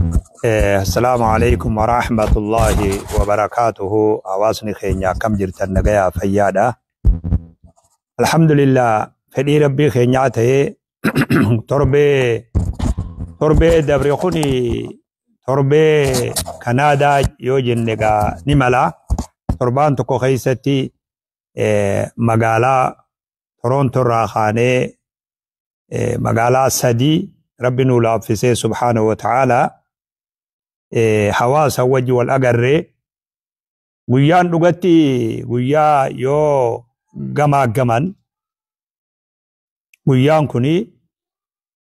Assalaamu alaikum wa rahmatullahi wa barakaatuhu. Hawaasni keenya akkam jirtan, nagayaa fayyaadha? Alhamdulillah, fedhii Rabbii keenyaa ta'ee torbee torbee dabre kuni torbee Kanaadaa yoo jenne gaa ni mala. Torbaan tokko keessatti magaalaa Toronto irraa kaanee magaalaa sadii Rabbi nuu laaffisee subhaanahu wa ta'ala hawaasa wajji wal agarree. Guyyaan dhugatti guyyaa yoo gamaa gaman guyyaan kuni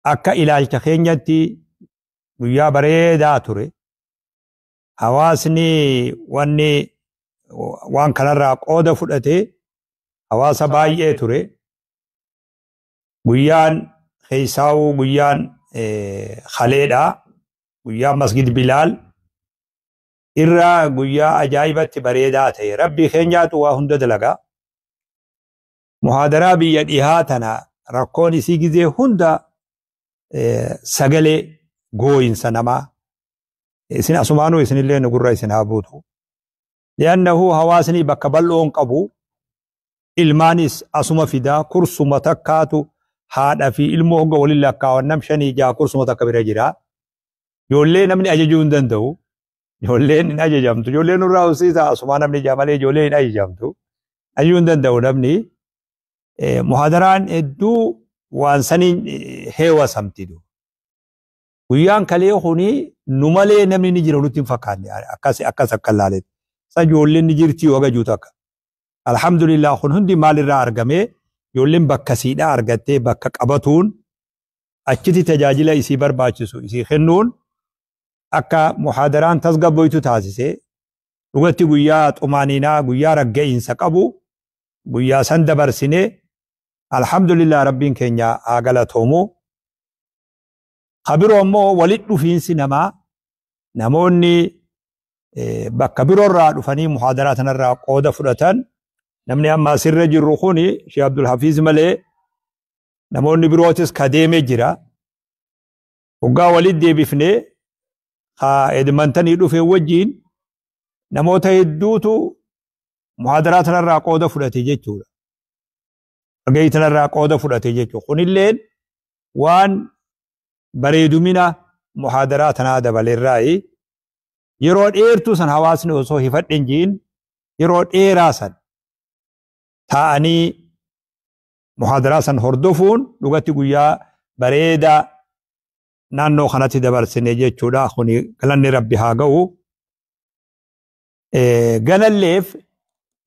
akka ilaalcha keenyatti guyyaa bareedaa ture. Hawaasni wanni waan kanarraa qooda fudhate hawaasa baay'ee ture. Guyyaan keessaawuu guyyaan kaleedha. Guyyaa Masgid Bilaal irraa guyyaa ajaa'ibatti bareedaa ta'e. Rabbii keenyaatu waa hunda dalagaa. Muhaadaraa biyya dhihaa tana rakkoon isii gizee hunda sagalee gooyinsa namaa. Isin asumaanuu isinillee nu gurra isin haa buutu. Li'annahu hawaasni bakka bal'oon qabu, ilmaanis asuma fidaa, kursuma takkaatu haadha fi ilmoo hogga waliin lakkaawan nam shanii jaha kursuma takka bira jira. Ijoollee namni ajajuu hin danda'u. Ijoolleen hin ajajamtu. Ijoolleen nurraa horsiisa asumaa namni jaha malee ijoolleen hin ajajamtu. Ajajuu hin danda'u namni. Muhaadaraan hedduu waan saniin heewasamti. Guyyaan kalee kuni nu malee namni ni jira nutti hin fakkaanne, akkas akkas akka laaletti. Sa ijoolleen ni jirti yoo agajuu takka. Alhamdulillah, kun hundi maalirraa argame? Ijoolleen bakka siidhaa argattee bakka qabatuun achitti tajaajila isii barbaachisu isii kennuun akka muhaadaraan tasgabboytu taasise. Dhugatti guyyaa xumaaniinaa, guyyaa ragga'iinsa qabu guyyaa san dabarsine. Alhamdulillah, Rabbiin keenya haa galatoomu. Ka biroo immoo walit dhufiinsi namaa, namoonni bakka biroorraa dhufanii muhaadaraa tanarraa qooda fudhatan, namni amma asirra jirru kuni Sheekh Abdul Hafiz malee namoonni birootis ka deemee jira. Hoggaa walit deebifnee ka Edmontanii dhufe wajjiin namoota hedduutu muhaadaraa tanarraa qooda fudhate jechuudha. Dhagahii tanarraa qooda fudhate jechuudha. Kunilleen waan bareedumina muhaadaraa tanaa dabalerraayi. Yeroo dheertuu san hawaasni osoo hifadhe hin jiin yeroo dheeraa san taa'anii muhaadaraa san hordofuun dhugatti guyyaa bareedaa naannoo kanatti dabarsine jechuudha. Kuni galanni Rabbi haa ga'u. Ganalleef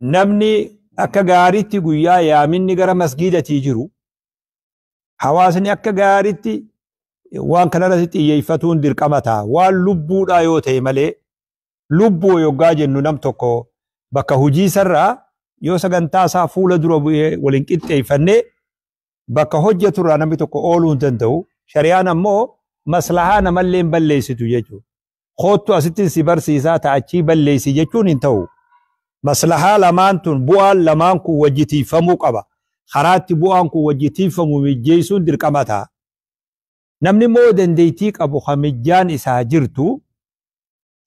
namni akka gaariitti guyyaa yaaminni gara masgiidatii jiru hawaasni akka gaariitti waan kanarratti xiyyeeffatuun dirqama ta'a. Waan lubbuudhaa yoo ta'e malee, lubbuu yoggaa jennu nam tokko bakka hojii sarraa yoo sagantaa isaa fuula dura bu'ee waliin qixxeeffannee bakka hojjeturraa namni tokko ooluu hin danda'u. Shari'aan ammoo maslahaa namallee hin balleessitu jechuudha. Koottu asittiin si barsiisaa ta'achii balleessi jechuun hin ta'u. Maslahaa lamaan tun, bu'aan lamaan kun wajjitiifamuu qaba. Karaatti bu'aan kun wajjitiifamu mijjeessuun dirqama ta'a. Namni immoo dandeettii qabu kan mijjaan isaa jirtu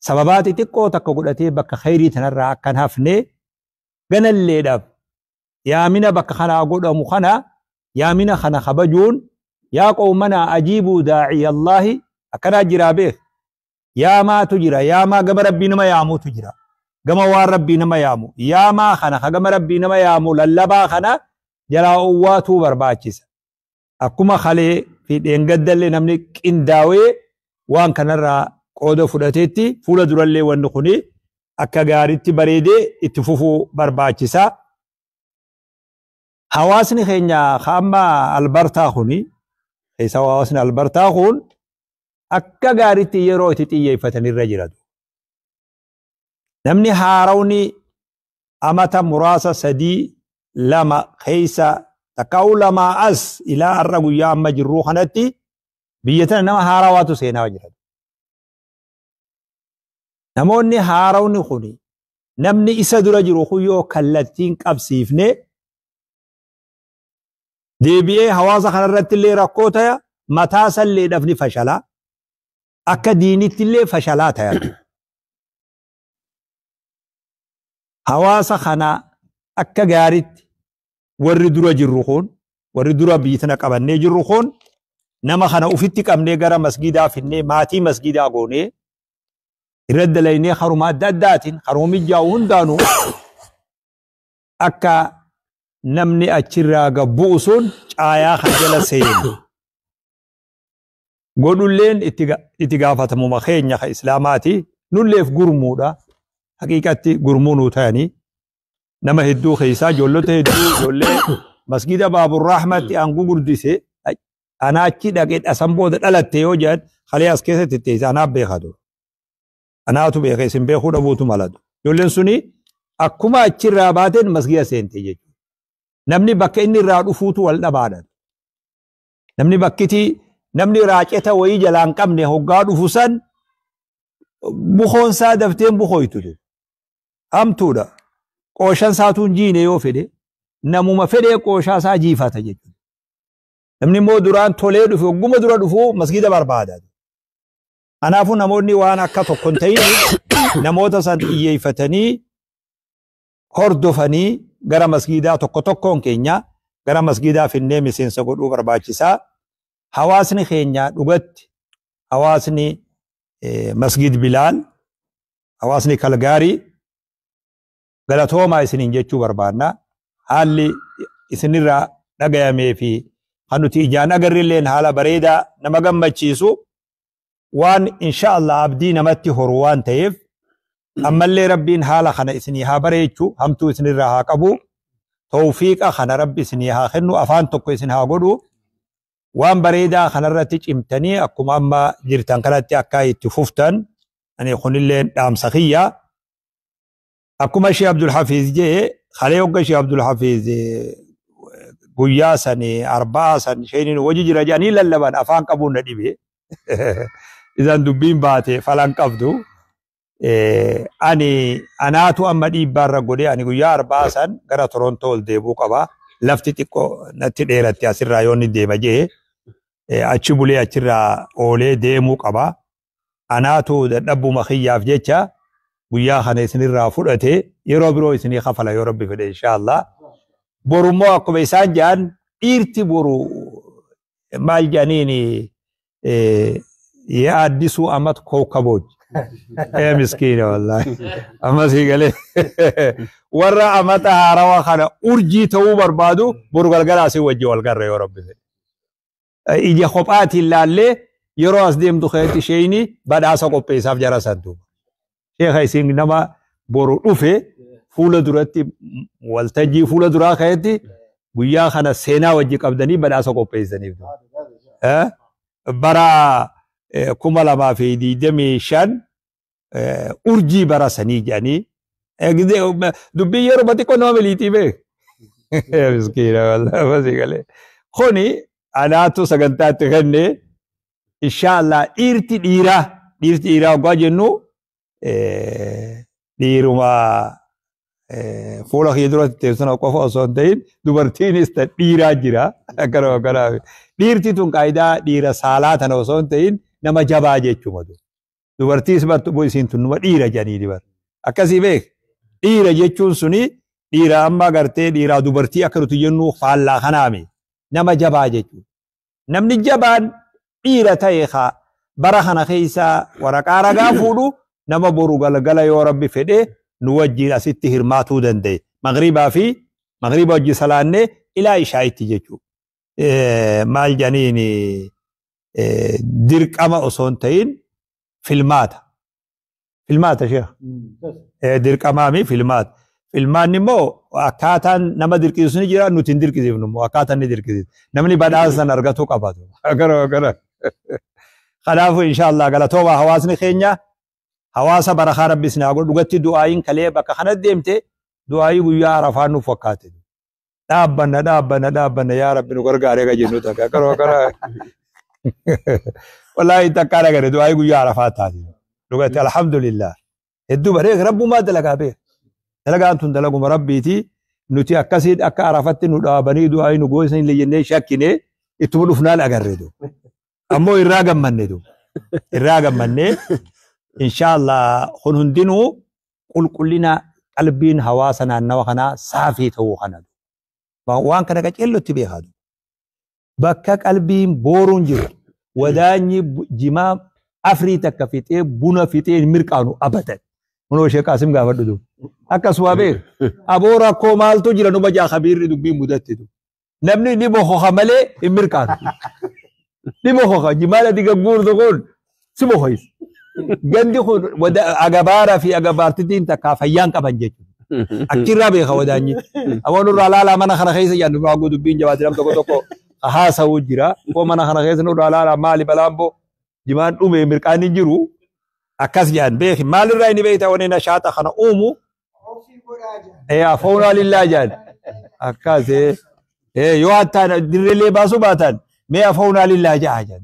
sababaa xixiqqoo takka godhatee bakka khayrii tanarraa akka hin hafne, ganalleedhaaf yaamina bakka kanaa godhamu kana, yaamina kana kabajuun, yaa qawmanaa ajiibuu daa'iyallaahi akkanaa jiraa beek. Yaamaatu jira, yaamaa gama Rabbii nama yaamutu jira. Gama waan Rabbii nama yaamu. Yaamaa kana ka gama Rabbii nama yaamu, lallabaa kana jalaa owwaatuu barbaachisa. Akkuma kalee fi dheengaddallee namni qindaawee waan kanarraa qooda fudhateetti fuula durallee wanni kuni akka gaariitti bareedee itti fufuu barbaachisa. Hawaasni keenya ka amma Albartaa kuni, keessa hawaasni Albartaa kun akka gaariitti yeroo itti xiyyeeffatanirra jiratu. Namni haarawni amata muraasa 3 2 keessa takkaa'uu lamaa as ilaa har'a guyyaa amma jirruu kanatti biyya tana nama haarawaatu seenaa jira. Namoonni haarawni kun namni isa dura jiru kun yoo kallattiin qabsiifne deebi'ee hawaasa kanarratti illee rakkoo taya, mataa salleedhaaf ni fashala. Akka diinitti illee fashalaa tayan. Hawaasa kana akka gaaritti warri dura jirru kun, warri dura biyya tana qabannee jirru kun, nama kana ufitti qabnee gara masgiidaa finnee maatii masgiidaa goonee irra dalaynee haruma adda addaatiin haruma mijaa'u hundaanuu akka namni achirraa gabbu'u sun caayaa kan jala seenu godhulleen itti gaafatamuma keenya ka islaamaati. Nulleef gurmuudha. Haqiiqatti gurmuu nuu ta'anii nama hedduu keessaa ijoollota hedduu, ijoollee masgida Baaburrahmatti aan gugurdise anaa achi dhaqee dhasan booda dhalatte yoo jedhan kalee as keessatti teesse anaaf beekatu. Anaatu beeka, isin beekuu dhabuutu malatu. Ijoolleen suni akkuma achirraa baateen masgida seente jechuudha. Namni bakka inni irraa dhufuutu wal dhabaadha. Namni bakkiti namni raaceta wayii jalaan qabne hoggaa dhufu san bukoon isaa dafteen bukooytu. Hamtuudha. Qooshan isaatuun jiine yoo fedhe namuma fedhee qooshaa isaa jiifata jechuudha. Namni immoo duraan tolee dhufe hogguma dura dhufuu masgida barbaada. Kanaafuu namoonni waan akka tokko hin ta'in namoota san xiyyeeffatanii hordofanii gara masgiidaa tokko tokkoon keenya gara masgiidaa finnee miseensa godhuu barbaachisaa. Hawaasni keenya dhugatti hawaasni masgid Bilaal, hawaasni Kalgaarii galatoomaa isiniin jechuu barbaanna. Haalli isinirraa dhagayamee fi kan nuti ijaan agarrilleen haala bareedaa nama gammachiisu waan insha Allah abdii namatti horu waan ta'eef, ammallee Rabbiin haala kana isinii haa bareechu, hamtuu isinirraa haa qabu, tawfiiqa kana Rabbi isinii haa kennu, afaan tokko isin haa godhu. Waan bareedaa kanarratti cimtanii akkuma amma jirtan kanatti akka itti fuftan ani kunillee dhaamsa kiyya. Akkuma Sheekh Abdul Hafiz jee kalee, hogga Sheekh Abdul Hafiz guyyaa sani arba'aa san sheeniin wajji jira jedhanii lallaban afaan qabuun na dhibe. Isaan dubbiin baate falan qabdu. Ani anaatu amma dhiibbaarra godhe, ani guyyaa arba'aa san gara Torontoo ol deebuu qaba. Lafti xiqqoo natti dheeratti, asirraa yoo inni deema jee achi bulee achirraa oolee deemuu qaba. Anaatu dadhabbuma kiyyaaf jecha guyyaa kana isinirraa fudhate, yeroo biroo isinii kafala yoo Rabbi fedhe inshaallah. Borummoo akkuma isaan jedhan dhiirti boru maal jedhaniin የአዲሱ ዓመት ኮከቦች miskiina wallahi amma sii galee warra amata haarawaa kana urjii ta'uu barbaadu boru galgala asii wajji wal garra yoo Rabbi fedhe. Ija kophaatiin laallee yeroo as deemtu keessatti isheeni badhaasa qopheessaaf jara san duuba. Sheekha, isin nama boru dhufe fuula duratti waltajjii fuula duraa keessatti guyyaa kana seenaa wajji qabdanii badhaasa qopheessaniif. Bara 2025 urjii bara sanii jedhanii dubbii yeroo xiqqoo nama miliitii beek. Miskiina wallahi galee. Kuni anaatu sagantaatti kenne inshaallah. Dhiirti dhiiraa waggaa jennu dhiiruma fuula kiyya duratti teessuma qofa osoo hin ta'in dubartiinis ta dhiiraa jira. Akkana akkana dhiirti tun qaayidaa dhiira saalaa tana osoo hin ta'in nama jabaa jechuudha. Dubartiis bartu isiin tun numa dhiira jedhanii dibar. Akkasii beek, dhiira jechuun suni dhiira amma gartee dhiiraa dubartii akka nuti jennu faallaa kanaami, nama jabaa jechuudha. Namni jabaan dhiira ta'e haa bara kana keessa waraqaa ragaa fuudhu nama boru galgala yoo Rabbi fedhe nu wajjin asitti hirmaatuu danda'e. Magriibaa fi magriiba wajji salaannee ilaa ishaa'itti jechuudha. Maal jedhaniin, dirqama osoo hin ta'in filmaata. Filmaata, sheekh. Dirqamaami filmaata. Filmaanni immoo akkaataan nama dirqisiisu ni jira, nuti hin dirqisiifnu immoo akkaataan ni dirqisiisa. Namni badhaasa sana argatuu qabatu. Akkana akkana. Kanaafuu inshaallah galatooma, hawaasni keenya hawaasa barakaa Rabbi isin haa godhu. Dhugatti du'aayiin kalee bakka kanatti deemte du'aayii guyyaa Arafaa nuuf fakkaate. Dhaabbanna, dhaabbanna, dhaabbanna, yaa Rabbi nu gargaaree ka jennu takka akkana akkana. Wallaahi takkaa dhagare du'aayii guyyaa Arafaa taate. Dhugatti alhamdulillah. Hedduu bareeda, Rabbumaa dalagaa beeka. Dalagaan tun dalaguma Rabbiiti. Nuti akkasiin akka Arafatti nu dhaabanii du'aayii nu goosan illee jennee shakkine, ittuma dhufnaan agarre du. Ammoo irraa gammanne du. Irraa gammannee inshaallah kun hundinuu qulqullina qalbiin hawaasa naannawa kanaa saafii ta'uu kana. Waan kana qaceellotti beekaa. Bakka qalbiin booruun jiru wadaanyi jimaa afrii takka fixee buna fixee hin mirqaanu abadan. Kunoo Sheekh Qaasim gaafadhu duuba. Akkasuma beek. Aboo rakkoo maaltu jira numa jaa kabiirri dubbiin mudattitu. Namni ni bokoka malee hin mirqaanu. Ni bokoka jimaan ati gagguurtu kun si bokoysa. Gandi kun agabaaraa fi agabaartittiin takkaa fayyaan qaban jechuudha. Achirraa beeka wadaanyi. Aboo nurraa laalaa mana kana keessa jaan nurraa dubbiin jabaate nam tokko tokko haasa'uu jira. Koo mana kana keessa nurraa laalaa maali balaan boo jimaan dhume mirqaan hin jiru. Akkas jaan beeki maalirraa inni beekta wanni nashaata kana uumu. Afoonaa lillaa jaan. Akkas yoo hattaan dirreellee baasuu baatan mee afoonaa lillaa jaa jaan.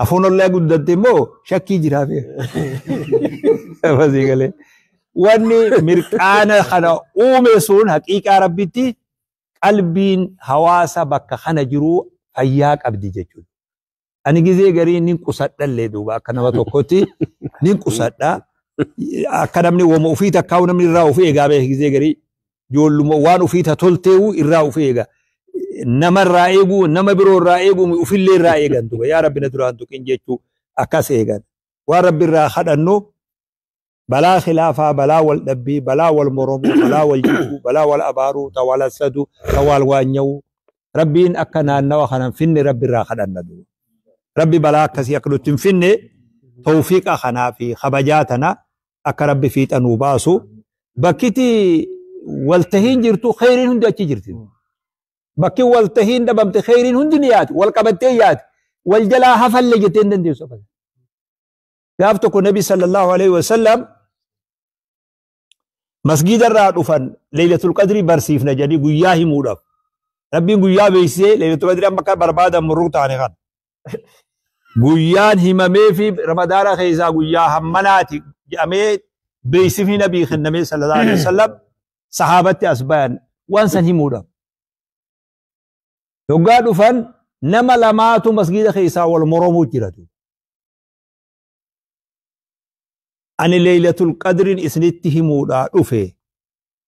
Afoonallee guddatte immoo shakkii jiraa beeka. Basii galee. Wanni mirqaana kana uume sun haqiiqaa rabbitti qalbiin hawaasa bakka kana jiru fayyaa qabdi jechuudha. Ani gizee garii nin qusadhallee duuba akka nama tokkotti nin qusadha. Akka namni wama ofii takkaa'u namni irraa ofii eegaa beeka gizee garii ijoolluma waan ofii ta tolteewu irraa ofii eega. Nama irraa eeguu nama biroo irraa eeguu ofillee irraa eegan duuba yaa rabbi na duraan tuqin jechuu akkas eegan. Waan rabbi irraa kadhannu balaa khilaafaa, balaa wal dhabbii, balaa wal moromuu, balaa wal jibbuu, balaa wal abaaruu, ta wal hassadu, ta wal waanya'uu. Rabbiin akka naannawa kanan finne rabbi irraa kadhanna duuba. Rabbi balaa akkasii akka nutti hin finne tawfiiqa kanaa fi kabajaa tana akka rabbi fiixa nuu baasu. Bakkiti waltahiin jirtu kheyriin hundi achi jirti. Bakki waltahiin dhabamte kheyriin hundi ni yaati. Wal qabattee yaati. Wal jalaa hafalle jettee hin dandeessu. Gaaf tokko Nabi sallallahu alaihi wasallam masgiida irraa dhufan Laylatul Qadrii barsiifna jedhanii guyyaa himuudhaaf. Rabbiin guyyaa beeksisee Laylatul Qadrii amma akka barbaadan murruu taane kana. Guyyaan himamee fi Ramadaana keessaa guyyaa hammanaati jedhamee beeksifni Nabii kennamee sallallahu alaihi wasallam sahaabatti as bayan waan san himuudhaaf. Yoggaa dhufan nama lamaatu masgiida keessaa wal moromuu jiratu. Ani Laylatul Qadriin isinitti himuudhaa dhufe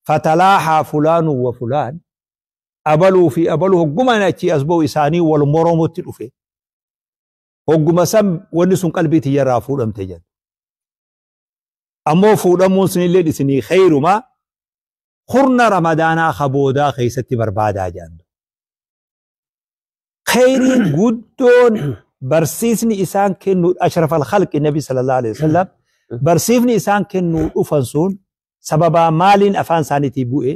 fatalaahaa fulaanu wa fulaan abaluu fi abaluu hoggumaan achii as ba'u isaanii wal moromutti dhufe. Hogguma san wanni sun qalbii tiyyarraa fuudhamte jedhu. Ammoo fuudhamuun sunillee isinii kheyrumaa hurna Ramadaanaa kaboodaa keessatti barbaadaa jedhan. Kheyriin guddoon barsiisni isaan kennu ashrafal khalqi Nabi sallallahu alaihi wasallam barsiifni isaan kennuu dhufan sun sababaa maaliin afaan isaaniitii bu'e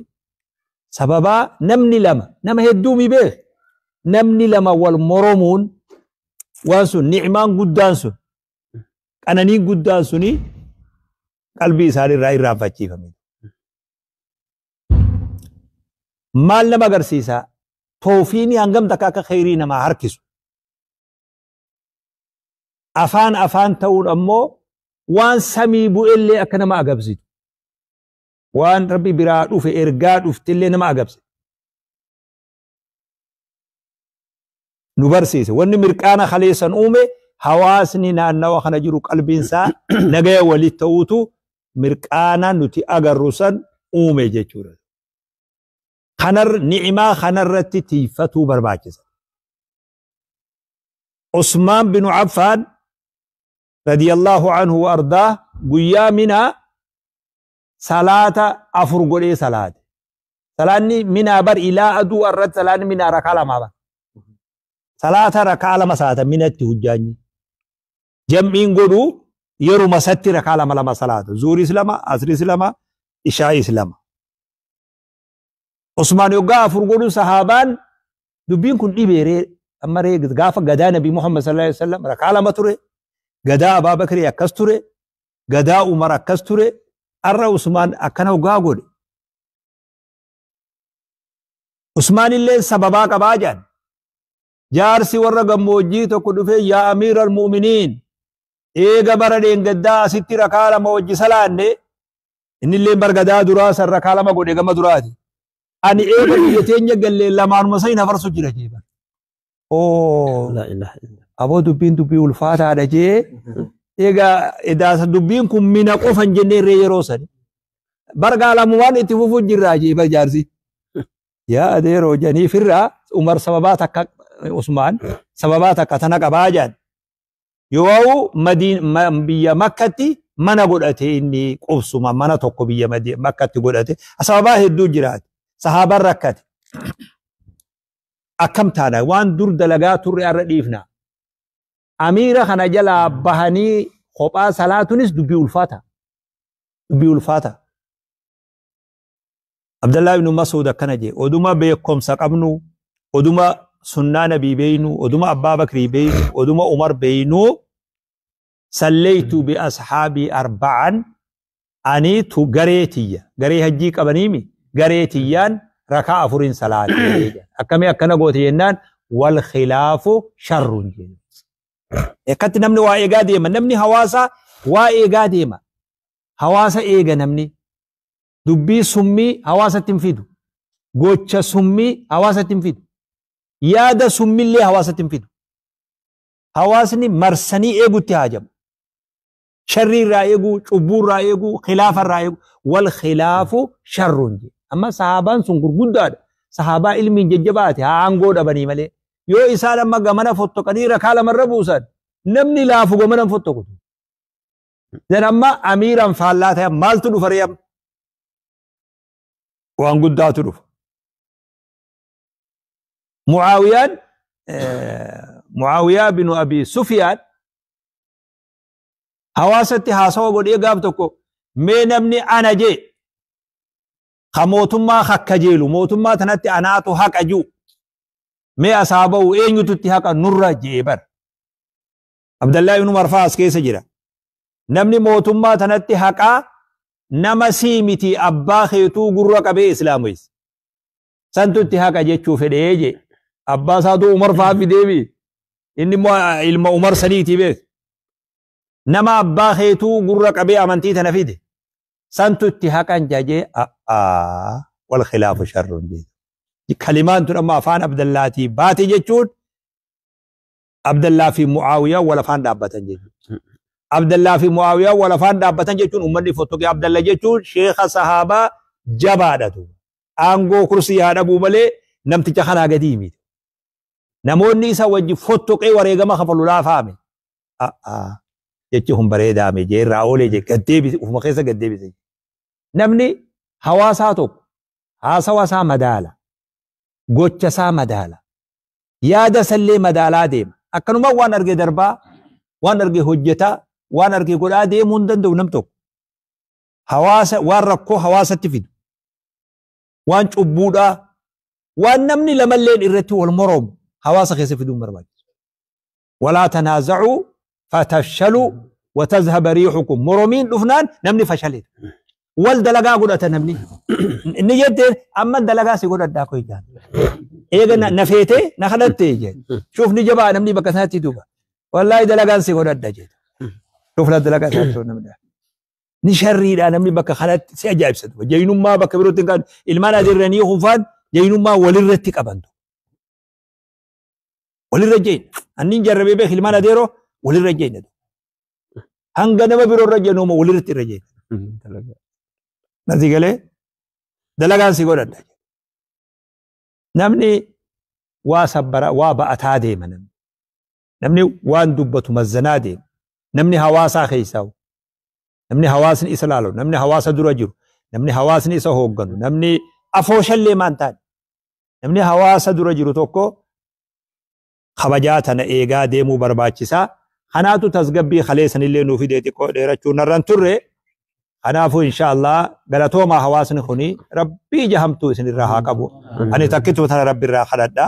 sababaa namni lama nama hedduu mi beek namni lama wal moromuun waan sun ni'maan guddaan sun qananiin guddaan suni qalbii isaaniirraa irraanfachiifame. Maal nama agarsiisa? Toofiini hangam takka akka kheyrii namaa harkisu. Afaan afaan ta'uun ammoo waan samii bu'ellee akka nama agabsitu. Waan rabbi biraa dhufe ergaa dhuftillee nama agabsitu. Nu barsiise. Wanni mirqaana kaleessan uume hawaasni naannawa kana jiru qalbiinsaa nagaya walitti ta'uutu mirqaana nuti agarru san uume jechuudha. Kanar ni'imaa kanarratti tiifatuu barbaachisa. Usmaan bin Affaan radiyallahu anhu wa ardaa guyyaa minaa salaata 4 godhee salaate. Salaanni minaa bar ilaa aduu irratti salaanni minaa rakaa 2 bar. Salaata rakaa 2 salaata minatti hujjaanyi. Jam'iin godhu yeruma satti rakaa 2 2 salaata. Zuuris 2, asris 2, ishaa'is 2. Usmaan yoggaa 4 godhu sahaabaan dubbiin kun dhibeeree amma ree gaafa gadaa Nabi Muhammad sallallahu alaihi wasallam rakaa 2 ture. Gadaa Abaa Bakrii akkas ture. Gadaa Umar akkas ture. Arra Usmaan akkana hoggaa godhe. Usmaan illee sababaa qabaa jedhan. Jaarsi warra gammoojjii tokko dhufee yaa amiiral mu'miniin eega bara dheengaddaa asitti rakaa 2 wajji salaanne inni illee bargadaa duraa san rakaa 2 godhe gama duraati. Ani eega biyya teenya gallee lamaanuma san hafarsu jira jeeba. Oo. La ilaha illa. Aboo dubbiin dubbii ulfaataadha jee egaa edaasa dubbiin kun mina qofa hin jennee irree yeroo sani. Bargaalamumaan itti fufuu jirraa jee bar jaarsi. Yaa adeeroo janiifirraa Umar sababaa takka Usmaan sababaa takka tana qabaa jaan. Yoo biyya Makkatti mana godhate inni qubsuma mana tokko biyya Makkatti godhate sababaa hedduu jiraate. Sahaabaan rakkate. Akkam taana waan dur dalagaa turre har'a dhiifna. Amiira kana jalaa bahanii kophaa salaatunis dubbii ulfaata. Dubbii ulfaata. Abdallaa ibn Mas'ud akkana jee oduma beekumsa qabnu oduma sunnaa nabii beeynu oduma Abbaa Bakrii beeynu oduma Umar beeynu sallaytu bi ashaabii arba'an ani tu garee tiyya garee hajjii qabaniimi garee tiyyaan rakaa afuriin salaate akkamii akkana goote jennaan wal khilaafu sharrun jedhe. Akkatti namni waa eegaa deema namni hawaasa waa eegaa deema hawaasa eega namni dubbii summii hawaasatti hin fidu gocha summii hawaasatti hin fidu yaada summillee hawaasatti hin fidu hawaasni marsanii eegutti haajamu sharrii irraa eeguu cubbuu irraa eeguu khilaafa irraa eeguu wal khilaafu sharrun jedhe. Amma sahaabaan sun gurguddaadha sahaabaa ilmiin jajjabaate haa aangoo dhabanii malee yoo isaan amma gamana fottoqanii rakaa lamarra buusan namni laafu gamana hin fottoqutu. Dan amma amiiraan faallaa ta'e maaltu dhufa ree amma? Waan guddaatu dhufa. Mucaawiyaan Mucaawiyaa binu Abi Sufiyaan hawaasatti haasawa godhee gaaf tokko mee namni ana jee ka mootummaa hakkajeelu mootummaa tanatti anaatu haqa jiru mee asaa ba'u eenyututti haqa nurra jee bar. Abdallaa ibn Umar fa'aa as keessa jira. Namni mootummaa tanatti haqaa nama sii miti abbaa keetuu gurra qabee islaamoyse. Santutti haqa jechuu fedhee jee. Abbaa isaatu Umar fa'aa fideebi. Inni immoo ilma Umar saniiti beek. Nama abbaa keetuu gurra qabee amantii tana fide. Santutti haqan jajee a'aa wal khilaafu sharrun jee. Kalimaan tun amma afaan Abdallaatii baate jechuun Abdallaa fi Mucaawiyaa wal afaan dhaabbatan jechuudha. Abdallaa fi Mucaawiyaa wal afaan dhaabbatan jechuun uummanni fottoqee Abdalla jechuun sheekha sahaabaa jabaadha. Aangoo kursii haa dhabuu malee namticha kanaa gadii miti. Namoonni isa wajji fottoqee wareegama kafalu laafaame. Jechi kun bareedaame jee irraa oolee jee gaddeebise ufuma keessa gaddeebise. Namni hawaasaa tokko haasawa isaa madaala. Gocha isaa madaala. Yaada sallee madaalaa deema. Akkanuma waan arge darbaa, waan arge hojjetaa, waan arge godhaa deemuu hin danda'u nam tokko. Hawaasa waan rakkoo hawaasatti fidu. Waan cubbuudhaa, waan namni lamalleen irratti wal moroomu hawaasa keessa fiduu hin barbaachisu. Walaa tanaaza'uu fatafshaluu watazhaba riihukum. Moromiin dhufnaan namni fashaleeta. Wal dalagaa godhata namni. Inni jetteen amma dalagaa si godhadhaa koo ijaan. Eega na feetee na kadhattee jedhe. Shuuf ni jabaa namni bakka sanatti duuba. Wallaahi dalagaan si godhadha jedhe. Shuuf la dalagaa isaa namni. Ni sharriidha namni bakka kanatti si ajaa'ibsatu. Jaynummaa bakka birootti hin qaban. Ilmaan adeerranii hunfaan jaynummaa walirratti qabantu. Walirra jeen. Anniin jarrabee beek ilmaan adeeroo walirra jeen. Hanga nama biroo irra jeenuma walirratti irra jeen. Nasi galee dalagaan si godhadha. Namni waa sabbara waa ba'ataa deema namni. Namni waan dubbatu mazzanaa deema. Namni hawaasaa keessaa namni hawaasni isa laalu namni hawaasa dura jiru namni hawaasni isa hoogganu namni afooshallee maan taane namni hawaasa dura jiru tokko kabajaa tana eegaa deemuu barbaachisaa. Kanaatu tasgabbii kaleessanillee nuu fidee xiqqoo dheerachuu narran turre. Kanaafuu inshaallah galatoomaa hawaasni kuni rabbii ija hamtuu isinirraa haa qabu. Ani takkituu tana rabbi irraa kadhadha.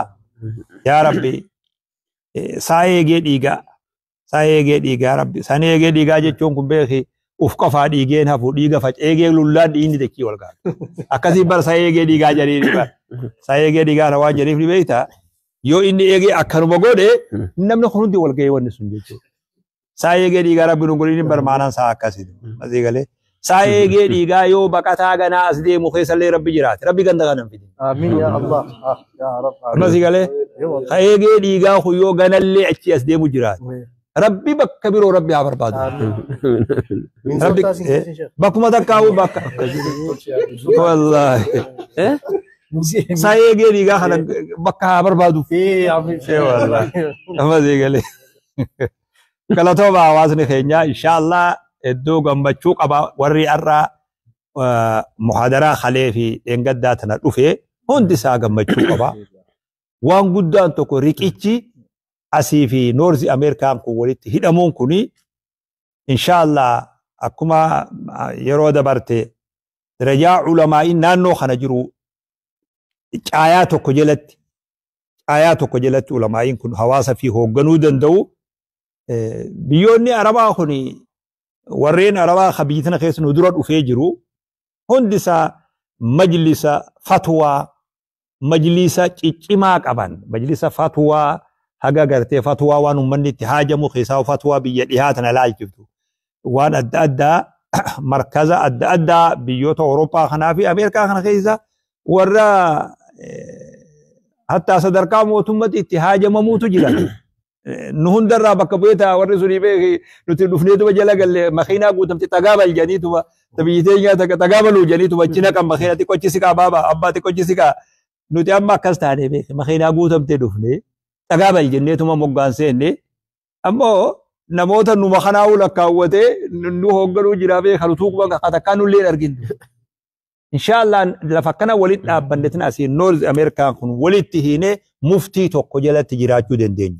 Yaa rabbi saa eegee dhiigaa saa eegee dhiigaa rabbi sani eegee dhiigaa jechuun kun beeki uf qofaa dhiigeen hafu dhiiga fac eegee lullaan dhiigni dachii wal ga'a. Akkasii bara saa eegee dhiigaa jedhanii bara saa eegee dhiigaa na waan jedhaniif ni beektaa yoo inni eegee akkanuma godhe namni kun hundi wal ga'ee wanni sun jechuudha. Saa eegee dhiigaa rabbi nu godhin bara maanaan saa akkasii. Masii galee. Saa eegee dhiigaa yoo baqataa ganaa as deemu keessallee Rabbi jiraate. Rabbi ganda kana hin fidin. Amiin yaa Allah. Yaa Rabb. Amma si galee ka eegee dhiigaa kun yoo ganallee achi as deemu jiraate. Rabbi bakka biroo Rabbi haa barbaadu. Rabbi bakkuma takkaa'uu bakka. Wallaahi. Saa eegee dhiigaa kana bakka haa barbaadu. Wallaahi. Amma si galee. Galatooma hawaasni keenya inshaallah iddoo gammachuu qaba warri har'a muhaadaraa kalee fi dheengaddaa tana dhufe hundi isaa gammachuu qaba. Waan guddaan tokko riqichi asii fi Noorzi Ameerikaan kun walitti hidhamuun kuni inshaallah akkuma yeroo dabarte darajaa ulamaa'iin naannoo kana jiru caayaa tokko jalatti ulamaa'iin kun hawaasa fi hoogganuu danda'u. Biyyoonni Arabaa kun warreen Arabaa ka biyya tana keessa nu dura dhufee jiru hundi isaa majlisa fatwaa majlisa ciccimaa qaban majlisa fatwaa haga gartee fatwaa waan uummanni itti haajamu keessaa fatwaa biyya dhihaa tana laalchiftu waan adda addaa markaza adda addaa biyyoota Awurooppaa kanaa fi Ameerikaa kana keessa warra hattaa sadarkaa mootummatti itti haajamamuutu jira. Nu hundarraa bakka bu'ee ta'a warri sunii beeki nuti dhufneetuma jala galle makiinaa guutamte tagaabal jedhaniituma biyyi teenya tagaabaluu jedhaniituma achi naqan makiinaa xiqqochi siqaa baaba abbaa xiqqochi siqaa nuti amma akkas taane beeki makiinaa guutamte dhufne tagaabal jenneetuma moggaan seenne ammoo namoota numa kanaa'uu lakkaawwatee nu hoogganuu jira beeka nutuu quban takkaa nullee hin arginu. Inshaallah lafa akkana walitti dhaabbanne tana asii Noorz Ameerikaan kun walitti hiinee muftii tokko jalatti jiraachuu dandeenya.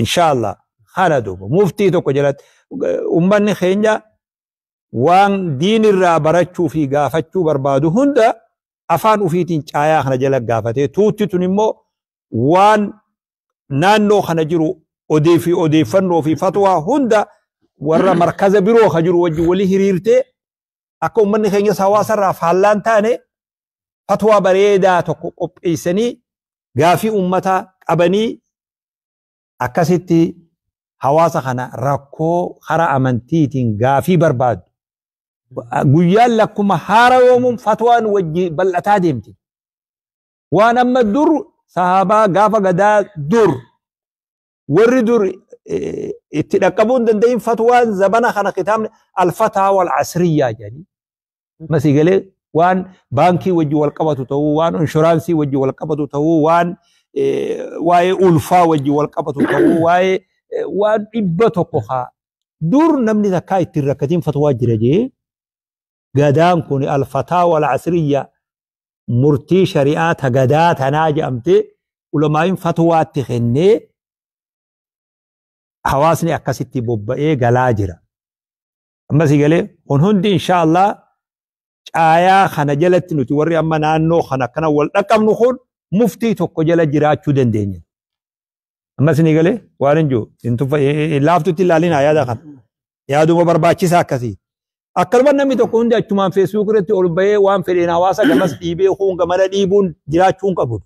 Inshaallah kana duuba muftii tokko jalatti uummanni keenya waan diinirraa barachuu fi gaafachuu barbaadu hunda afaan ufiitiin caayaa kana jala gaafatee tuutti tun immoo waan naannoo kana jiru odee fi odeeffannoo fi fatwaa hunda warra markaza biroo ka jiru wajjin walii hiriirtee akka uummanni keenyas hawaasarraa faallaan taane fatwaa bareedaa tokko qopheessanii gaafii uummataa qabanii akkasitti hawaasa kana rakkoo karaa amantiitiin gaafii barbaadu. Guyyaan lakkuma haara yoomuun fatwaan wajji bal'ataa deemti. Waan amma dur sahaabaa gaafa gadaa dur warri dur itti dhaqqabuu hin danda'in fatwaan zabana kana kitaabni alfataa wal asriyyaa jedhanii. Masii galee waan baankii wajji wal qabatu ta'uu, waan inshuraansii wajji wal qabatu ta'uu, waan waa'ee ulfaa wajji wal qabatu ta'uu, waa'ee waan 100 haa. Dur namni takkaa ittiin rakkatiin fatwaa jira jee gadaan kun alfataa wal asriyyaa murtii shari'aa ta gadaa tanaa jedhamtee ulamaa'iin fatwaatti kennee hawaasni akkasitti bobba'ee galaa jira. Ammasii galee kun hundi inshaallah caayaa kana jalatti nuti warri amma naannoo kana akkana wal dhaqqabnu kun muftii tokko jala jiraachuu dandeenya. Ammas ni galee waan hin jiru laaftutti ilaalin yaada kana. Yaaduma barbaachisaa akkasii. Akkanuma namni tokko hundi achumaan feesbuuk irratti ol bahee waan fedheen hawaasa gamas dhiibee kun gamana dhiibuun jiraachuu hin qabu.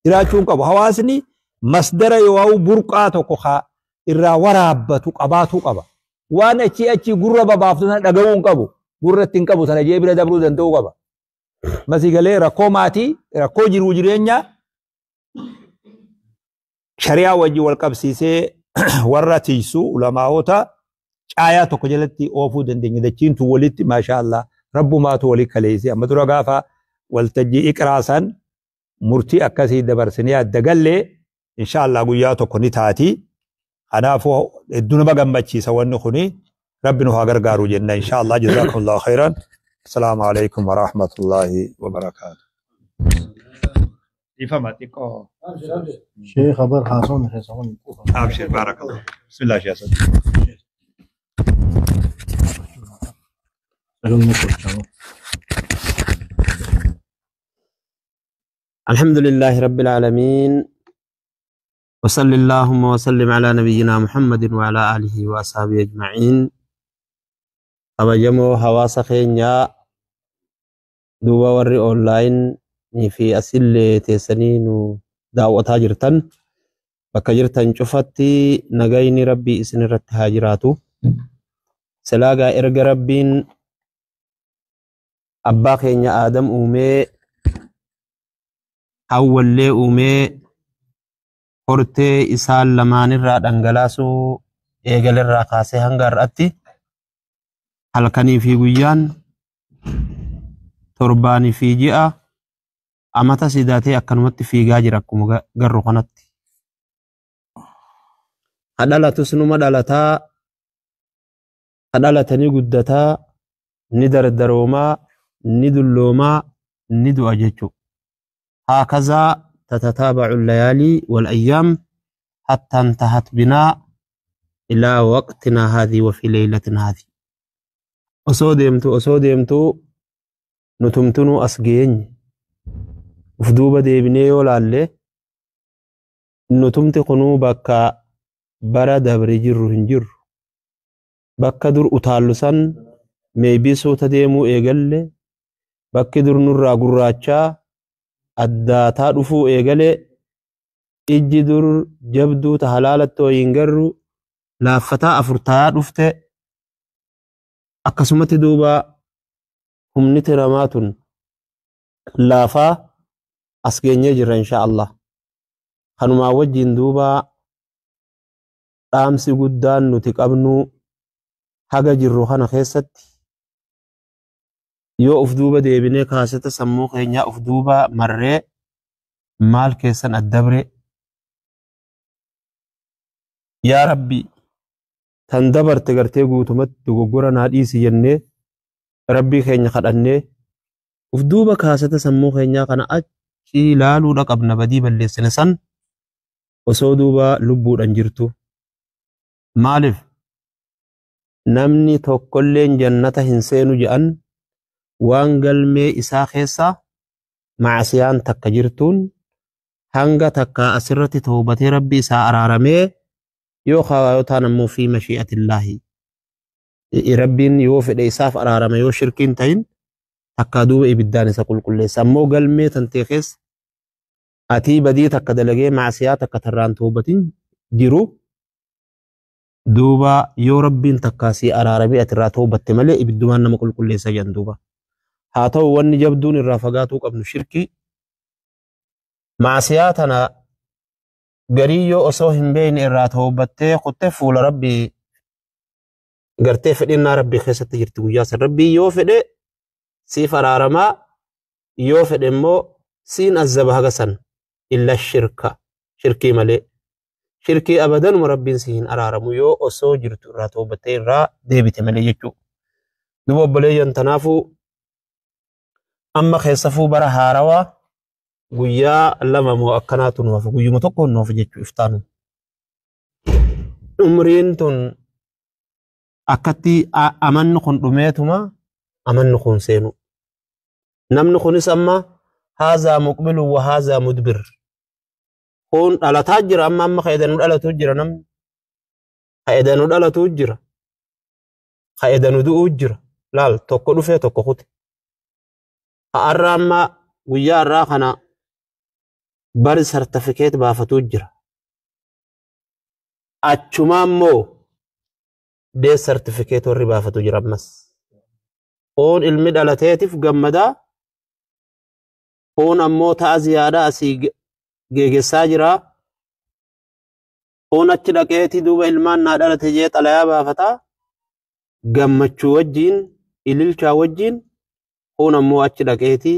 Jiraachuu hin qabu. Hawaasni masdara yoo burqaa tokko haa irraa waraabbatu qabaatuu qaba. Waan achii achii gurra babaaftu sana dhaga'uu hin qabu. Gurra ittiin qabu sana jee bira dabruu danda'uu qaba. Masii galee rakkoo maatii, rakkoo jiruu jireenyaa shari'aa wajjin wal qabsiisee warra tiisu ulamaa'ota caayaa tokko jalatti oofuu dandeenya. Dachiintu walitti maashaa Allah rabbumaatu walii kaleessee amma dura gaafa waltajjii iqraasan murtii akkasii dabarsinee adda gallee inshaallah guyyaa tokko ni taati. Kanaafuu hedduu nama gammachiisa wanni kuni rabbi nu haa gargaaru jenna inshaallah jazakumullahu khairan. Assalaamu alaikum wa rahmatullahi wa barakaatuh. Ifama xiqqoo. Sheekh Abar Haasoon keessaa Abshir barakallah. Bismillah Sheekh Hasan. الحمد لله رب العالمين وصلى اللهم وسلم على نبينا محمد وعلى آله وأصحابه أجمعين. أبجمو حواس خينيا دوبا وري أونلاين في أسئلة تسنين دعوة هاجرتن بكجرتن شفتي نجيني ربي إسن رت هاجراتو. Silaagaa erga Rabbiin abbaa keenya Aadam uumee, hawwallee uumee, hortee isaan lamaanirraa dhangalaasuu eegalerraa kaasee hanga har'atti halkanii fi guyyaan, torbaanii fi ji'a, amata sidaatee akkanumatti fiigaa jira akkuma garru kanatti. Ha dhalatus numa dhalataa, ha dhalatanii guddataa, ni dardaroomaa, ni dulloomaa, ni du'a jechuudha. Haakazaa tatataabacu layaalii wal ayyaam hatta intahat binaa ilaa waqtinaa haadhii wa fi leeylatin haadhii. Osoo deemtu osoo deemtu nutumtunuu as geenye. Uf duuba deebinee yoo laalle nutumti kunuu bakka bara dabre jirru hin jirru. Bakka dur utaallu san meebii suuta deemuu eegalle, bakki dur nurraa gurraachaa addaataa dhufuu eegale, ijji dur jabduu ta halaalatti wayiin garru laaffataa afurtayaa dhufte. Akkasumatti duuba humniti namaa tun laafaa as geenyee jirra insha Allah. Kanumaa wajjin duuba dhaamsi guddaan nuti qabnu haga jirru kana keessatti yoo uf duuba deebinee kaaseta sammuu keenyaa uf duuba marree maal keessan addabre, yaa Rabbi tan dabarte gartee guutumatti dogoggora naa dhiisi jennee Rabbii keenya kadhannee uf duuba kaaseta sammuu keenyaa kana achi ilaaluudha qabna. Badii balleessine san osoo duuba lubbuudhaan jirtu. Maaliif namni tokkolleen jannata hin seenu jedhan waan galmee isaa keessa macsiyaan takka jirtuun hanga takka asirratti toobatee Rabbi isaa araaramee yoo taan ammoo fi mashii'atillaahi Rabbiin yoo fedhe isaaf araarame yoo shirkiin ta'in takkaa duuba ibiddaan isa qulqulleessa. Ammoo galmee tantee keessa atii badii takka dalagee macsiyaa takka tarraan toobatin jiru duuba yoo Rabbiin takkaa si araaramee ati irraa toobatte malee ibiddumaan nama qulqulleessa jedhan duuba. Haa ta'u, wanni jabduun irraa fagaatuu qabnu shirkii. Macsiyaa tana garii yoo osoo hin beekne irraa toobattee kutte fuula Rabbii gartee fedhinnaa Rabbii keessatti jirti guyyaa san. Rabbii yoo fedhe siif araaramaa, yoo fedhe immoo siin azzaba haga san, illa shirka, shirkii malee. Shirkii abadanuma Rabbiin si hin araaramu yoo osoo jirtu irraa toobattee irraa deebite malee jechuudha. Duuba obboleeyyan, tanaafuu amma keessafuu bara haarawaa guyyaa 2 moo akkanaatu nu hafa, guyyuma tokko nu hafa jechuu iftaanu. Umriin tun akkatti amanni kun dhumeetuma amanni kun seenu. Namni kunis amma haazaa muqbilu wa haazaa mudbir. Kun dhalataa jira amma ka edanu dhalatuu jira namni. Ka edanu dhalatuu jira. Ka edanu du'uu jira. Laal, tokko dhufee tokko kute. Har'a amma guyyaa har'aa kana bari sartifikeet baafatuu jira. Achuma immoo death certificate warri baafatu jira ammas. Kun ilmi dhalateetiif gammadaa. Kun ammoo ta'a ziyaadhaa asii geegessaa jira. Kun achi dhaqeeti duuba ilmaan naa dhalate jee xalayaa baafataa. Gammachuu wajjiin, ililchaa wajjiin, kun ammoo achi dhaqeeti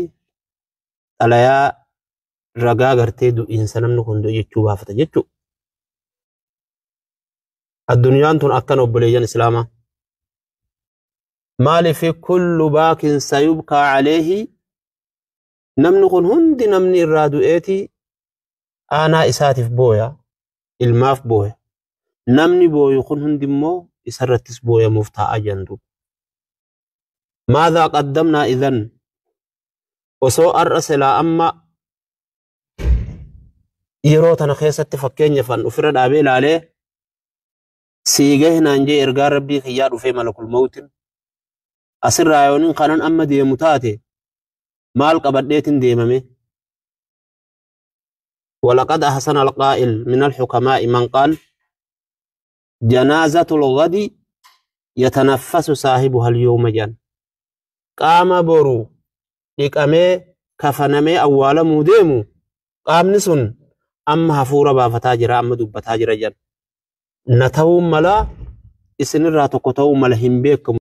xalayaa ragaa gartee du'iinsa namni kun du'e jechuu baafata jechuudha. Addunyaan tun akkana obboleeyyan Islaamaa. Maaliif kullu baakin sayubkaa caleehi, namni kun hundi namni irraa du'eeti aanaa isaatiif booya, ilmaaf booya. Namni booyu kun hundi immoo isarrattis booyamuuf taa'aa jiran duuba. Maadhaa qaddamnaa idan osoo har'a silaa amma yeroo tana keessatti fakkeenyaaf an ofirra dhaabee ilaalee siigee naan jee ergaa Rabbii kiyyaa dhufee malakul mawtin asirraa yoonin kanan amma deemu taate maal qabadheetin deemame? ولقد أحسن القائل من الحكماء من قال جنازة الغد. Yatanaffasu saahibuha al-yawma jedhan. Qaama boru dhiqamee kafanamee awwaalamuu deemu qaamni sun amma hafuura baafataa jira, amma dubbataa jira jedhan. Na ta'uun mala, isinirraa tokko ta'uu mala, hin beekamu.